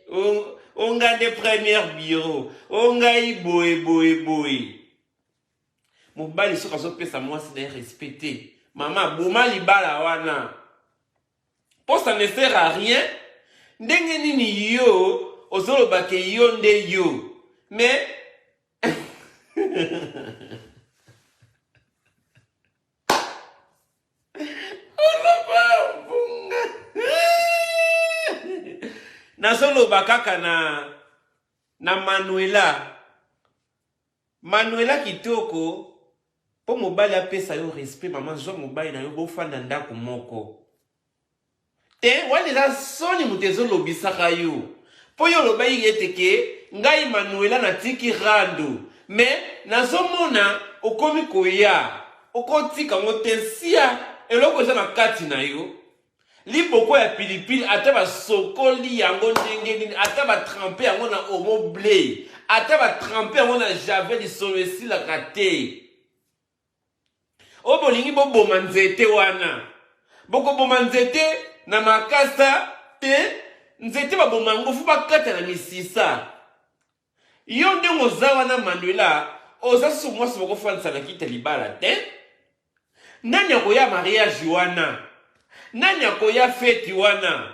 O nga nde première bureau, o ngai boye boye boye. Mobali soki azopesa mwasi na ye respect te, mama boma libala wana. Po ça ne sert à rien. Ndenge nini yo ozoloba ke yo nde yo, mais oloba mpunga. Nazoloba kaka na Manuela. Manuela kitoko, po mobali apesa yo respect, mama zwa mobali na yo bofanda ndako moko. Te wana eza soni moto ezolobisaka yo. Po yo olobaki ete ke ngai Manuela natiki rando, mais nazomona okomi koya, okotika yango te sia eloko eza na kati na yo. Liboko ya pilipili ata basokoli yango ndenge nini, ata ba trempe yango na omo ble, ata ba trempe yango na javel, lisolo esilaka te. Oyo bolingi boboma nzete wana, bokoboma nzete na makasa te. Nzete baboma yango fo bakata na misisa. Yo ndenge oza wana Manuela, oza susu mwasi bokofandisa na kiti ya libala te. Nani akoya mariage wana? Nani akoya feti wana?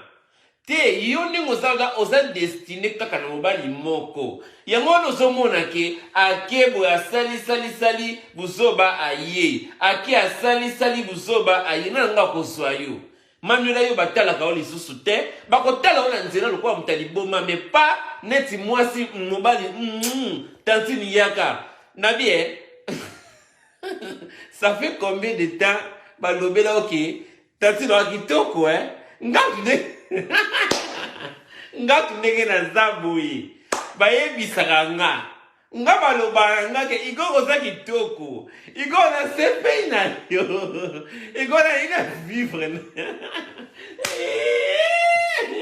Te, yo ndenge oza wana oza destine kaka na mobali moko. Yango wana ozomona ke ake boye asali sali sali buzoba aye, ake asali sali buzoba aye, nani yango akozwa yo? Manuela yo batalaka yo lisusu te, bakotala yo na nzela lokola moto ya liboma, mais pas neti mwasi mobali tantine yaka na bien. Ça fait combien de temps balobela oke tantine wa kitoko eh? Ngatu nde ngatu ndenge naza boye bayebisaka nga nga balobaka nga ke Igor oza kitoko, Igor nasepeli na yo, Igor nalingi na vivre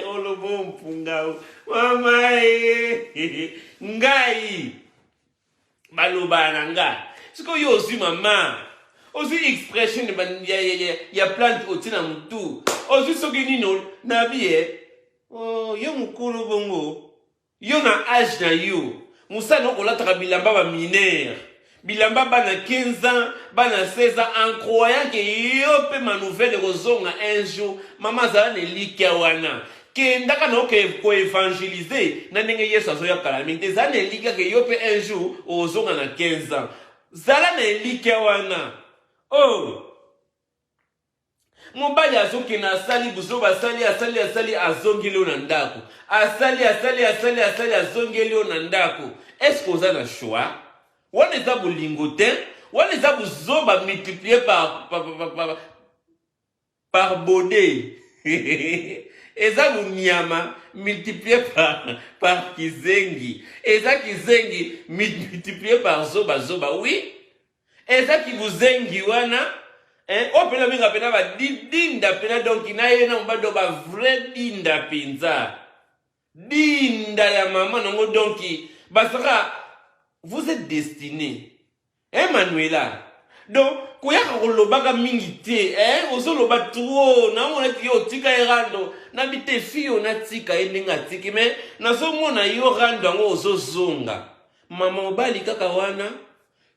olobo mpunga mama e ngai balobaka na nga. Sikoyo yo ozwi mama, ozwi expression ya plante otie na mutu, ozwi soki nini na bi oh, yo mokolo bongo yo na age na yo mosala okolataka bilamba ba mineur, bilamba bana 15 ans, bana 16 ans, en croyant ke yo mpe ma nouvelle ekozonga un jour. Mama azala na elikya wana, kendaka na oke koevangelize na ndenge Yesu azoya kala mingi te. Zala na elikya ke yo mpe un jour ozonga na 15 ans. Zala na elikya wana. Oh, mobali azokende asali buzoba, asali asali asali, azongeli yo na ndako, asali asali asali asali, azongeli yo na ndako. Est-ce oza na choix wana? Eza bolingo te wana, eza buzoba multiplié par bode. Eza bunyama multiplié par kizengi. Eza kizengi multiplié par zoba zoba. Oui, eza kibuzengi wana eh, oyo mpena benga mpena badinda mpena, donc na ye na mobali do ba vrai dinda mpenza, dinda ya mama nango. Donc basaka vous êtes destiné eh, Manuela. Donc koyaka kolobaka mingi te eh, ozoloba trop. Naomona eti yo otika ye rando nabi te, fi yo natika ye ndenge atiki, mais nazomona yo rando yango ozozonga mama mobali kaka wana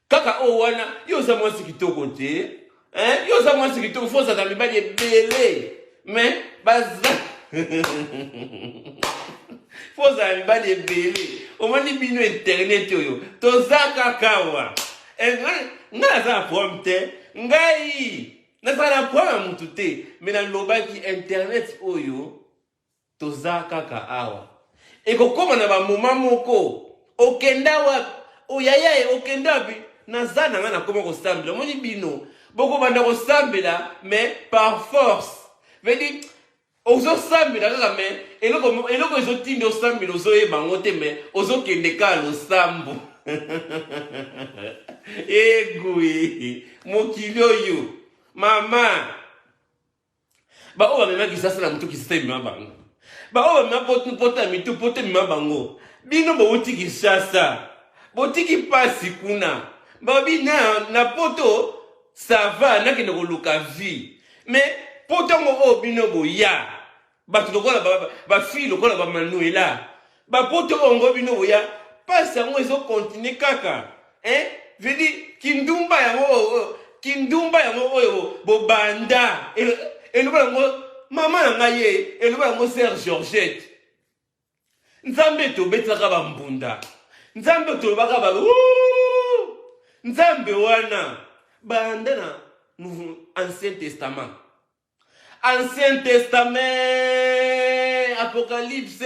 kaka oyo wana. Yo oza mwasi kitoko te eh? Yo oza mwasi kitoko, fo ozalaka mibali ebele, mais baza fo ozala mibali ebele. Omoni bino internet oyo toza kaka awa. Ngai naza na problème te, ngai nazala na problème ya mutu te, mais nalobaki internet oyo toza kaka awa ekokóma na bamoma moko. Okenda wapi oyaya ye? Okenda wapi? Naza na ngai nakóma kosambela. Omoni bino bokobanda kosambela, mais par force, veut dire ozosambela kaka, mais eloko ezotinda osambela ozoyeba yango te, mais ozokende kaka losambo. Egui mokili oyo mama, baoyo bamema kisasa na motu, kisasa emema bango. Baoyo bamema pota ya mitu, poto emema bango. Bino bowuti Kinshasa, botiki mpasi kuna, babi na poto ça va, nakende koluka vie. Mais poto yango oyo bino boya, bato lokola bafille lokola bamanuela. Bapoto oyo ngo bino boya pasi yango ezo continuer kaka hein veut dire kindumba yango oyo kindumba yango oyo bobanda eloba yango mama na ngai ye eloba yango sœur Georgette Nzambe tobetelaka bambunda Nzambe tolobaka ba Nzambe wana banda na Ancien Testament Ancien Testament, Apocalypse,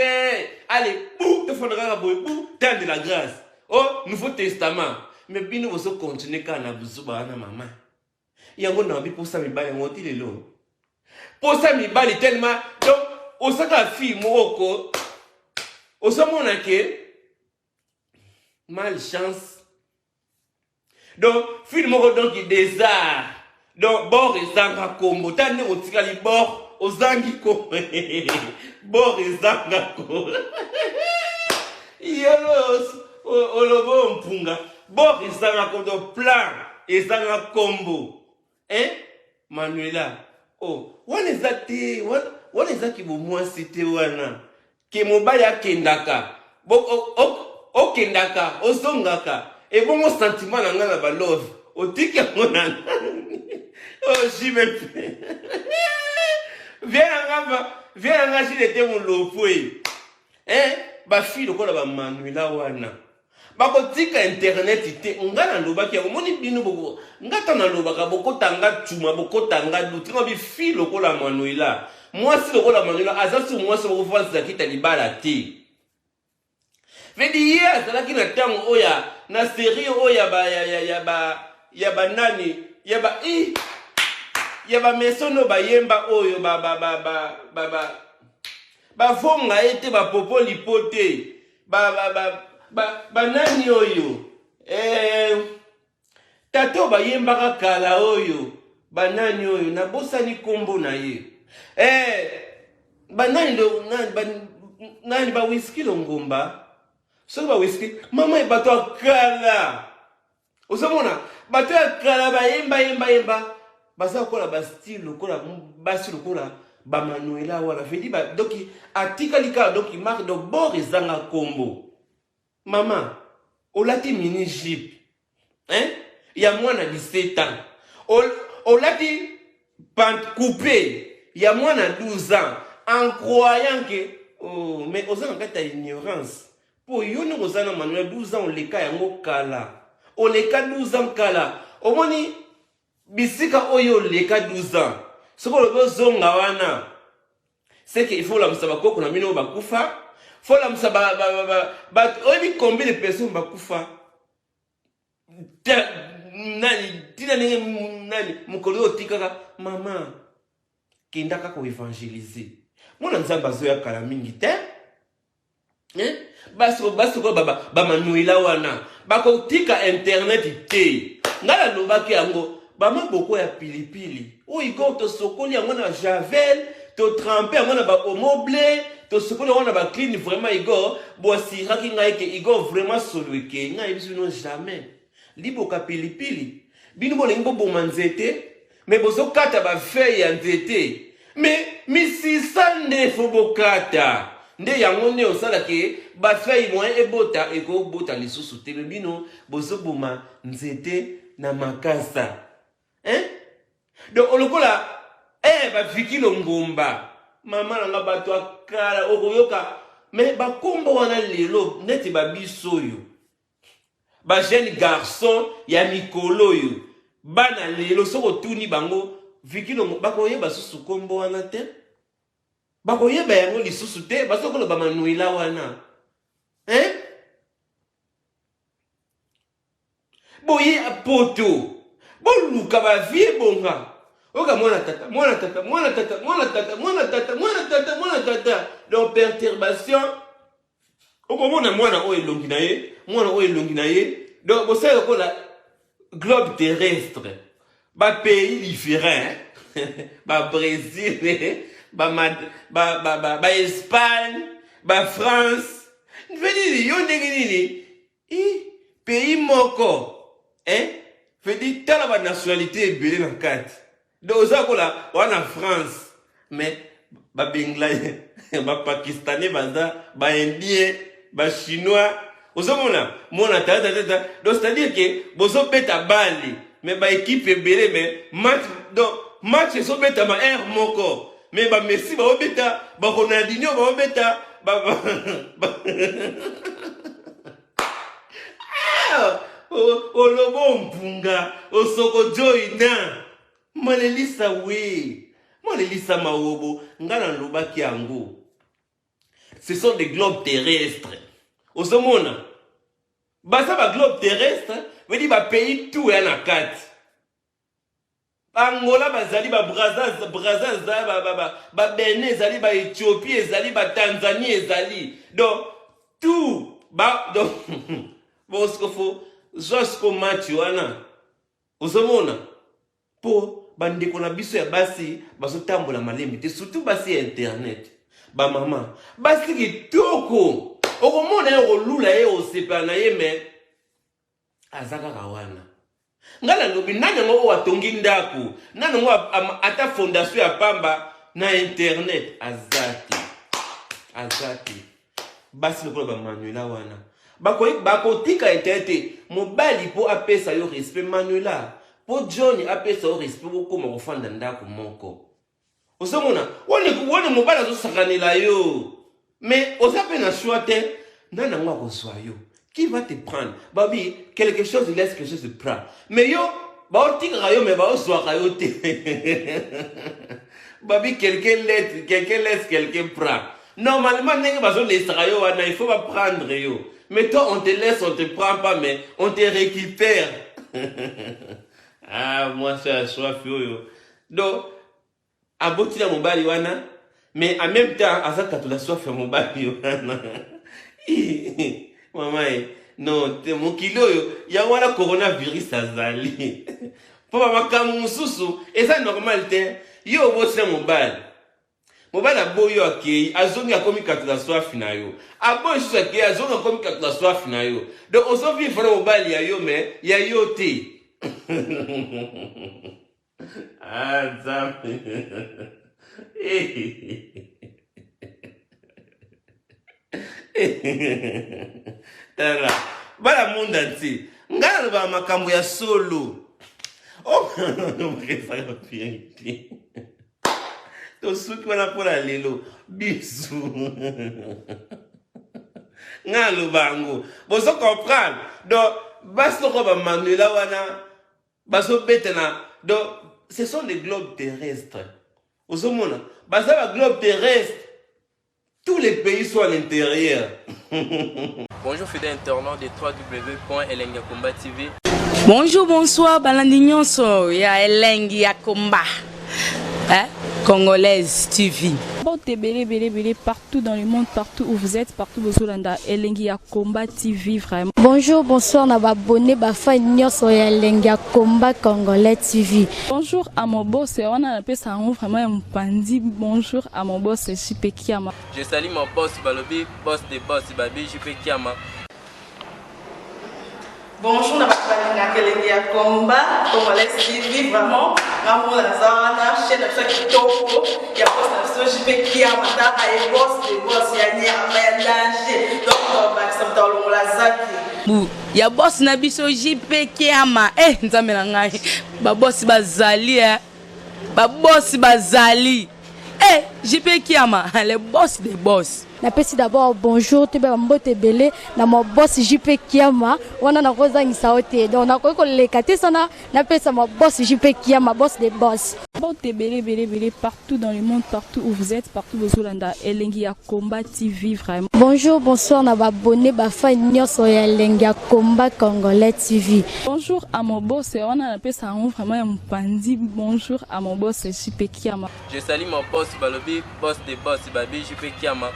allez, bou, tofanda kaka boye, bou, temps de la grâce. Oh, Nouveau Testament. Mais bino bozo continuer kaka na buzuba wana mama. Yango na bi posa mibali yango ti lelo. Posa mibali tellement donc osaka fille moko ko ozomona ke malchance donc film moko donc desart donc bord ezanga kombo ta ndenge otikali bord ozangi kombo bord ezanga kombo yolo olobo mpunga bord ezanga kombo donc plan ezanga kombo hein Manuela oh wana eza te wana eza kibomwasi te wana ke mobali akendaka okendaka ozongaka ebongo sentiment na ngai na balove otiki yango na nani oh jbp vie na nga vie na nga jile te molopwe eh bafille lokola bamanuela wana Bakotika internet te nga nalobaki yango moni bino boko nga ta nalobaka bokota nga cuma bokota nga duti nga bifi lokola Manuela mwasi lokola Manuela aza su mwasi bokofandisa kita libala te vedi ye azalaki na ntango oyo na serie oyo ya ba ya ya ya ba ya ba nani ya ba i ya ba mesono bayemba oyo ba ba ba ba ba ba bavonga ye te bapopo lipo te ba ba ba ba banani oyo eh, tata oyo bayembaka kala oyo banani oyo nabosani nkombo na ye eh, banani lo, nani, ba, nani ba whisky longomba soki ba whisky mama bato ya kala ozomona bato ya kala bayemba yemba yemba baza lokola bastyle lokola basi lokola bamanuela wana vedi ba, donc atikali kaka donc marque donc bord ezanga nkombo mama olati mini jupe hein? ya mwana 17 ans Ol, olati pant coupe ya mwana 12 ans en croyant que oh, mais oza na kati ya ignorance Po yo ndenge oza na Manuel 12 ans oleka yango kala. Oleka 12 ans kala. Omoni bisika oyo oleka 12 ans. Soki olobi ozonga wana c'est que il faut olamusa bakoko na bino oyo bakufa. Faut olamusa ba ba ba ba bato oyebi combien de personnes bakufa. Nani tina ndenge nani mokolo oyo otikaka mama kenda kaka koevangelize mwana nzambe azoya kala mingi te eh? basi basi oyo bamanuela wana bakotika internet te ngai nalobaki yango bamaboko ya pilipili oyo igor tosokoli yango na javel totrempe yango na baomo ble tosokoli yango na bacline vraiment igor boasiraki ngai ke igor vraiment solo ekei ngai nayebisi bino jamais liboka pilipili bino bolingi boboma nzete me bozokata bafeuille ya nzete me misisa nde fo bokata nde yango nde osala ke bafeuille moyen ebota ekobota lisusu te me bino bozoboma nzete na makasa hein? Donc lokola eh baviki longomba mama na nga bato ya kala okoyoka me bakombo wana lelo neti babiso oyo ba jeune garçon ya mikolo oyo bana lelo soki otuni bango vikilongo bakoyeba susu kombo wana te bakoyeba yango lisusu te bazoki koloba manuela wana hein? Boye poto boluka ba vie ebonga oyoka mwana tata mwana tata mwana tata mwana tata mwana tata mwana tata mwana tata donc perturbation okomona mwana oyo elongi na ye mwana oyo elongi na ye donc bosala lokola globe terrestre ba pays différents ba Brésil ba ba ba ba, ba Espagne ba France nini yo ndenge nini i pays moko hein veut tala ba nationalité ebele na kati donc oza kola wana France mais ba Benglaye ba Pakistanais baza ba Indien. Ba chinois, ozomona mona tatatata. Donc c'est à dire que bozobeta balle, mais baéquipe ebele, mais match, donc match ezobetama heure moko, mais baMessi baobeta, baRonaldinho baobeta ba, ba, ba, ah, olobo mpunga osoko joina malelisa we malelisa mawobo. Nga nalobaki yango, ce sont des globes terrestres. Ozomona baza baglobe terrestre, veut dire bapays tout ya na kati. Baangola bazali, babraza Braza eza, babenin ezali, baéthiopie ezali, batanzanie ezali, donc tout ba. Donc bon, siko fo zwa siko match wana. Ozomona mpo bandeko na biso ya basi bazotambola malembe te, surtout basi ya internet, bamama basi kitoko. Okomona ye, okolula ye, osepela na ye, mais aza kaka wana. Ngai nalobi, nani yango oyo atongi ndako? Nani yango ata fondation ya pamba na internet aza te, aza te. Basi lokola bamanuela wana bakotika internet te. Mobali mpo apesa yo respect, Manuela, mpo John apesa yo respect, bokóma kofanda ndako moko. Ozomona wana mobali azosakanela yo, mais oza mpe na choix te. Nani yango akozwa yo? Qui va te prendre? Babi quelque chose laisse, quelque chose prend, mais yo baotikaka yo, mais baozwaka yo te. Babi quelqu'un laisse, quelqu'un laisse, quelqu'un prend. Normalement, ndenge bazolesaka yo wana, il faut baprendre yo, mais toi, on te laisse, on te prend pas, mais on te récupère. Ah, mwasi ya swafi oyo, donc aboti na mobali wana, mais en même temps aza katola soif ya mobali wana. Mama ye, non te, mokili oyo yango wana coronavirus azali, mpo bamakambo mosusu eza normal te. Yo oboti na mobali, mobali aboyi yo, akei, azongi, akomi katola soif na yo. Aboyi susu, akei, azongi, akomi katola soif na yo. Donc ozovivre na mobali ya yo, mais ya yo te. Ah, Nzambe! Tala bana monde entier, ngai nalobaka makambo ya solo, ezaka vérité. Tosuki wana mpona lelo. Bisu, ngai naloba yango, bozo comprendre. Donc basi loko bamanuela wana bazobeta na, donc ce sont des globes terrestres. Ozomona baza baglobe terrestre, tous les pays sont à l'intérieur. Bonjour fidèles internautes de www.elengiyakomba TV. Bonjour, bonsoir, balandi nyonso ya Elengi ya Komba, hein? Congolaise TV. Porte ebele ebele ebele partout dans le monde, partout où vous êtes, partout bozolanda Elengi ya Combat TV vraiment. Bonjour, bonsoir na babone, bafan nyonso ya Elengi ya Combat Congolais TV. Bonjour à mon boss, wana napesa yango vraiment ya mopandi. Bonjour à mon boss JP Kiama. Je salue mon boss Balobi, boss de boss Babi JP Kiama. Bonjour na bato balingaka Elengi ya Combat Congolais TV vraiment. Ngambo naza wana, chaîne na biso ya kitoko ya boss na biso JP Kiama. Taka ye, boss de boss ya nyama ya danger, donc bakisa moto alongola zaki. Bu ya boss na biso JP Kiama. Eh, Nzambe na ngai, babosi bazali, eh. Babosi bazali. Eh, JP Kiama, le boss des boss. Napesi d'abord bonjour, toyeba bambote ebele na ma boss JP Kiama. Wana nakozangisa yo te, donc nakoki koleka te sana napesa ma boss JP Kiama, boss de boss. Porte ebele ebele ebele partout dans le monde, partout où vous êtes, partout bozolanda Elengi ya Combat TV vraiment. Bonjour, bonsoir na babone, bafan nyonso ya Elengi ya Combat Congolais TV. Bonjour à mon boss, wana napesa yango vraiment ya mopandi. Bonjour à mon boss JP Kiama. Je salue mon boss Balobi, boss de boss Babi JP Kiama.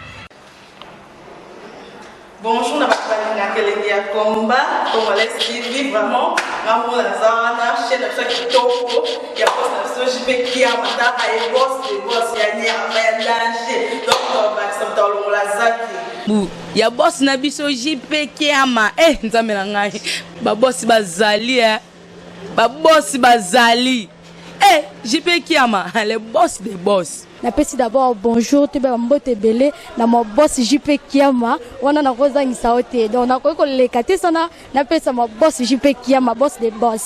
Bonjour na bato balingaka Elengi ya Combat Congolais TV vraiment. Ngambo naza wana, chaîne na biso ya kitoko ya boss na biso JP Kiama. Taka ye, boss de boss ya nyama ya danger, donc bakisa moto alongola zaki. Bu ya boss na biso JP Kiama. Eh, Nzambe na ngai, babosi bazali, eh. Babosi bazali. Eh, JP Kiama, le boss des boss. Napesi d'abord bonjour, toyeba bambote ebele na ma boss JP Kiama. Wana nakozangisa yo te, donc nakoki koleka te sana napesa ma boss JP Kiama, boss de boss.